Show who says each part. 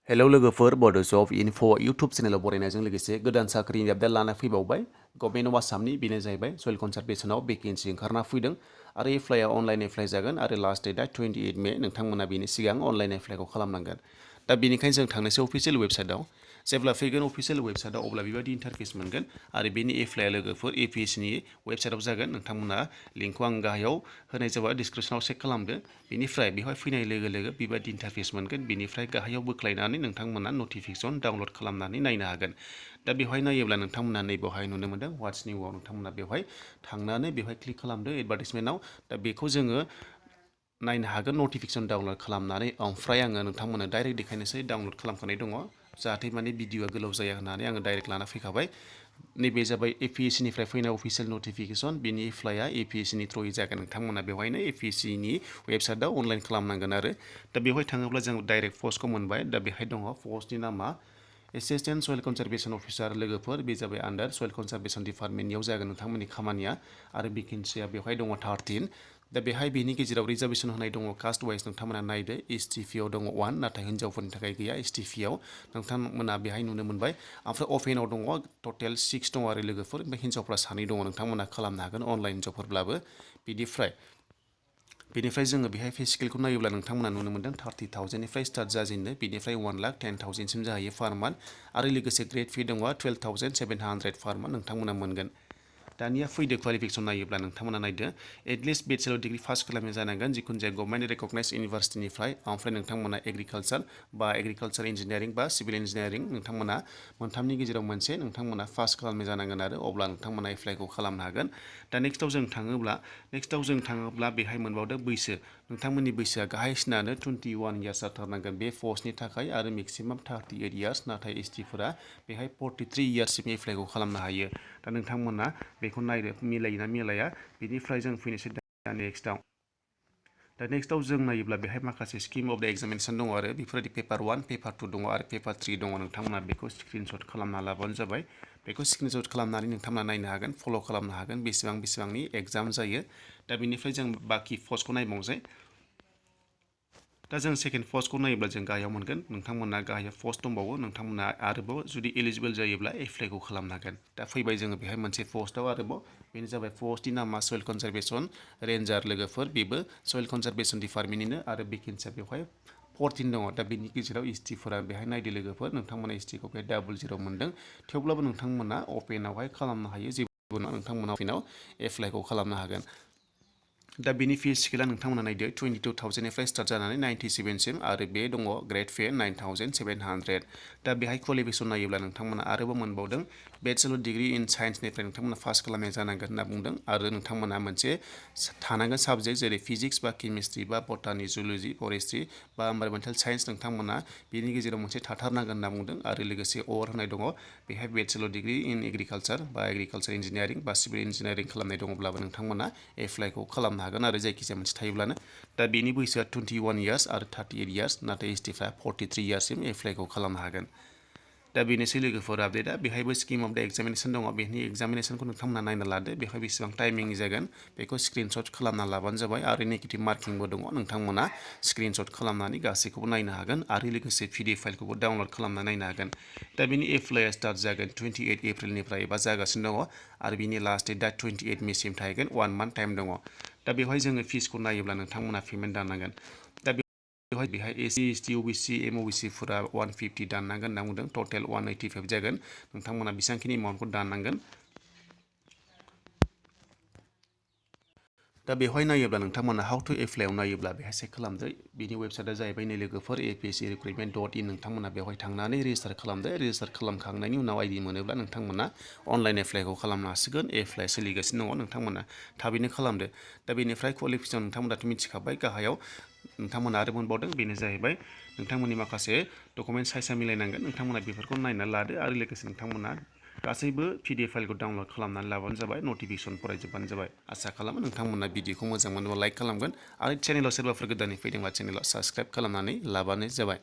Speaker 1: hello लोगोफोर बड' जब enough' YouTube चेनेलाव बरायनायजों लोगोसे गोदान साख्रिनि आपडेट लाना फैबावबाय गभर्नमेन्ट अफ आसामनि बेनो जाहैबाय सयल कनजारभेसनाव भेकेन्सि ओंखारना फैदों आरो एप्लाइआ अनलाइन एप्लाइ जागोन आरो लास्ट डेटआ 28 मे नोंथांमोना बेनि सिगां अनलाइन एप्लाइखौ खालामनांगोन दा बेनिखायनो जों थांनोसै अफिसियेल वेबसाइटआव जेब्ला फैगोन अफिसियेल वेबसाइटआव अब्ला बेबायदि इन्टारफेस मोनगोन आरो बेनि एप्लाइआ लोगोफोर APSCनि वेबसाइटआव जागोन नोंथांमोना लिंकखौ आं गाहायाव होनाय जाबाय डिसक्रिपसनाव चेक खालामदो बेनिफ्राय बेवहाय फैनाय लोगो लोगो बेबायदि इन्टारफेस मोनगोन बेनिफ्राय गाहायाव बोख्लायनानै नोंथांमोना नटिफिकेसन डाउनलड खालामनानै नायनो हागोन दा बेवहाय नायोब्ला नोंथांमोना नैबेवहाय नुनो मोनदों वाट्स निउआव नोंथांमोना बेवहाय थांनानै बेवहाय क्लिक खालामदो एडभार्टाइजमेन्टआव दा बेखौ जोङो नायनो हागोन नटिफिकेसन डाउनलड खालामनानै ओमफ्राय आङो नोंथांमोननो डाइरेक्ट देखायनोसै डाउनलड खालामखानाय दङ जाहाथे माने भिडिअआ गोलाव जाया होननानै आङो डाइरेक्ट लाना फैखाबाय नैबे जाबाय APSCनिफ्राय फैनाय अफिसियेल नटिफिकेसन बेनि एप्लाइआ APSCनि थ्रुयै जागोन नोंथांमोना बेवहायनो APSCनि वेबसाइटआव अनलाइन खालामनांगोन आरो दा बेवहाय थाङोब्ला जों डाइरेक्ट पस्टखौ मोनबाय दा बेहाय दङ पस्टनि नामा एसिस्टेन्ट सयल कनजारभेसन अफिसार लोगोफोर बे जाबाय आन्डार सयल कनजारभेसन डिपार्टमेन्टनियाव जागोन नोंथांमोननि खामानिया आरो भेकेन्सिया बेवहाय दङ 13 दा बेहाय बेनि गेजेराव रिजार्भेसन होनाय दङ कास्ट वाइज नोंथांमोना नायदो STPआव दङ 1 नाथाय हिन्जावफोरनि थाखाय गैया STPआव नोंथांमोना बेहाय नुनो मोनबाय ओमफ्राय अपेनाव दङ टटेल 6 दङ आरो लोगोफोर ओमफ्राय हिन्जावफ्रा 2 दङ नोंथांमोना खालामनो हागोन अनलाइन हिन्जावफोरब्लाबो बेनिफ्राय जोङो बेहाय पे स्केलखौ नायोब्ला नोंथांमोना नुनो मोनदों 30,000निफ्राय स्टार्ट जाजेननो बेनिफ्राय 1,10,000सिम जाहैयो पार मान्थ आरो लोगोसे ग्रेड फी दङ 12,700 पार मान्थ नोंथांमोना मोनगोन दानिया फैदो क्वालिफिकेसन नायोब्ला नोंथांमोना नायदो एटलिस्ट बेचेलर डिग्री पास खालामनाय जानांगोन जिखुनु जाया गभर्नमेन्ट रेकगनाइज इउनिभार्सिटिनिफ्राय ओमफ्राय नोंथांमोना एग्रिकालचार इन्जिनियारिं बा सिभिल इन्जिनियारिं नोंथांमोना मोनथामनि गेजेराव मोनसे नोंथांमोना पास खालामनाय जानांगोन आरो अब्ला नोंथांमोना एप्लाइखौ खालामनो हागोन दा नेक्स्टआव जों थाङोब्ला बेहाय मोनबावदों बैसो नोंथांमोननि बैसोआ गाहायसिनानो 21 इयार्स जाथारनांगोन बे पस्टनि थाखाय आरो मेक्सिमाम 38 इयार्स नाथाय STफोरा बेहाय 43 इयार्ससिम एप्लाइखौ खालामनो हायो दा नोंथांमोना बेखौ नायदो मिलायोना मिलाया बेनिफ्राय जों फैनोसै दा नेक्स्टआव जों नायोब्ला बेहाय माखासे स्किम अफ द एग्जामिनेसन दङ आरो बेफोरबायदि पेपार 1 पेपार 2 दङ आरो पेपार 3 दङ नोंथांमोना बेखौ स्क्रिनशट खालामना लाबानो जाबाय बेखौ स्क्रिनशट खालामनानै नोंथांमोना नायनो हागोन फल' खालामनो हागोन बेसेबांनि एग्जाम जायो दा बेनिफ्राय जों बाखि पस्टखौ नायबावनोसै दा जों सेकेन्ड पस्टखौ नायोब्ला जों गाहायाव मोनगोन नोंथांमोना गाहायाव पस्ट दंबावो नोंथांमोना आरोबाव जुदि एलिजिबल जायोब्ला एप्लाइखौ खालामनो हागोन दा फैबाय जोङो बेहाय मोनसे पस्टआव आरोबाव बेनो जाबाय पस्टनि नामा सयल कनजारभेसन रेन्जार लोगोफोर बेबो सयल कनजारभेसन डिपार्टमेन्टनिनो आरो भेकेन्सिया बेवहाय 14 दङ दा बेनि गेजेराव STफोरा बेहाय नायदो लोगोफोर नोंथांमोना STखौ बेहाय 00 मोनदों थेवब्लाबो नोंथांमोना अपेनावहाय खालामनो हायो जेबो नङा नोंथांमोना अपेनाव एप्लाइखौ खालामनो हागोन दा बेनि फी स्केला नोंथांमोना नायदो 22,000निफ्राय स्टार्ट जानानै 97सिम आरो बे दङ ग्रेड पे 9,700 दा बेहाय क्वालिफिकेसन नायोब्ला नोंथांमोना आरोबाव मोनबावदों बेचेलर डिग्री इन साइन्सनिफ्राय नोंथांमोना पास खालामनाय जानांगोन होनना बुंदों आरो नोंथांमोना मोनसे थानांगोन साबजेक्ट जेरै फिजिक्स बा केमिस्ट्रि बा बटानि जुल'जि फरेस्ट्रि बा एनभाइरमेन्टेल साइन्स नोंथांमोना बेनि गेजेराव मोनसे थाथारनांगोन होनना बुंदों आरो लोगोसे अर होनाय दङ बेहाय बेचेलर डिग्री इन एग्रिकालचार बा एग्रिकालचार इन्जिनियारिं बा सिभिल इन्जिनियारिं खालामनाय दङब्लाबो नोंथांमोना एप्लाइखौ खालामनो हागोन आरो जायखिजाया मोनसे थायोब्लानो दा बेनि बैसोआ 21 इयार्स आरो 38 इयार्स नाथाय STफ्रा 43 इयार्ससिम एप्लाइखौ खालामनो हागोन दा बेनोसै लोगोफोर आपडेटआ बेहायबो स्किम अफ द एग्जामिनेसन दङ बेनि एग्जामिनेसनखौ नोंथांमोना नायना लादो बेहाय बेसेबां टाइमिंनि जागोन बेखौ स्क्रिनशट खालामना लाबानो जाबाय आरो नेगेटिभ मार्किंबो दङ नोंथांमोना स्क्रिनशट खालामनानै गासैखौबो नायनो हागोन आरो लोगोसे PDF फाइलखौबो डाउनलड खालामना नायनो हागोन दा बेनि एप्लाइआ स्टार्ट जागोन 28 एप्रिलनिफ्राय एबा जागासिनो दङ आरो बिनि लास्ट डेटआ 28 मेसिम थाहैगोन 1 मान्थ टाइम दङ दा बेवहाय जोङो फिसखौ नायोब्ला नोंथांमोना पेमेन्ट दाननांगोन दा बेहाय SC ST OBC MOBCफोरा 150 दाननांगोन होनना बुंदों टटेल 185 जागोन नोंथांमोना बेसेबांखिनि एमाउन्टखौ दाननांगोन दा बेवहाय नायोब्ला नोंथांमोना हाउ टु एप्लाइआव नायोब्ला बेहाय चेक खालामदो बिनि वेबसाइटआ जाहैबाय नै लोगोफोर APSC recruitment.in नोंथांमोना बेवहाय थांनानै रेजिस्टार खालामदो रेजिस्टार खालामखांनायनि उनाव ID मोनोब्ला नोंथांमोना अनलाइन एप्लाइखौ खालामनो हासिगोन एप्लाइ सोलिगासिनो दङ नोंथांमोना थाबैनो खालामदो दा बेनिफ्राय क्वालिफिकेसन नोंथांमोनाथ' मिथिखाबाय गाहायाव नोंथांमोना आरो मोनबावदों बेनो जाहैबाय नोंथांमोननि माखासे डकुमेन्ट साइजआ मिलायनांगोन नोंथांमोना बेफोरखौ नायना लादो आरो लोगोसे नोंथांमोना गासैबो PDF फाइलखौ डाउनलड खालामनानै लाबानो जाबाय नटिफिकेसन फरायजोबबानो जाबाय आसा खालामो नोंथांमोना भिडिअखौ मोजां मोनोबा लाइक खालामगोन आरो चेनेलाव सोरबाफोर गोदानै फैदोंबा चेनेलाव साबस्क्राइब खालामनानै लाबानो जाबाय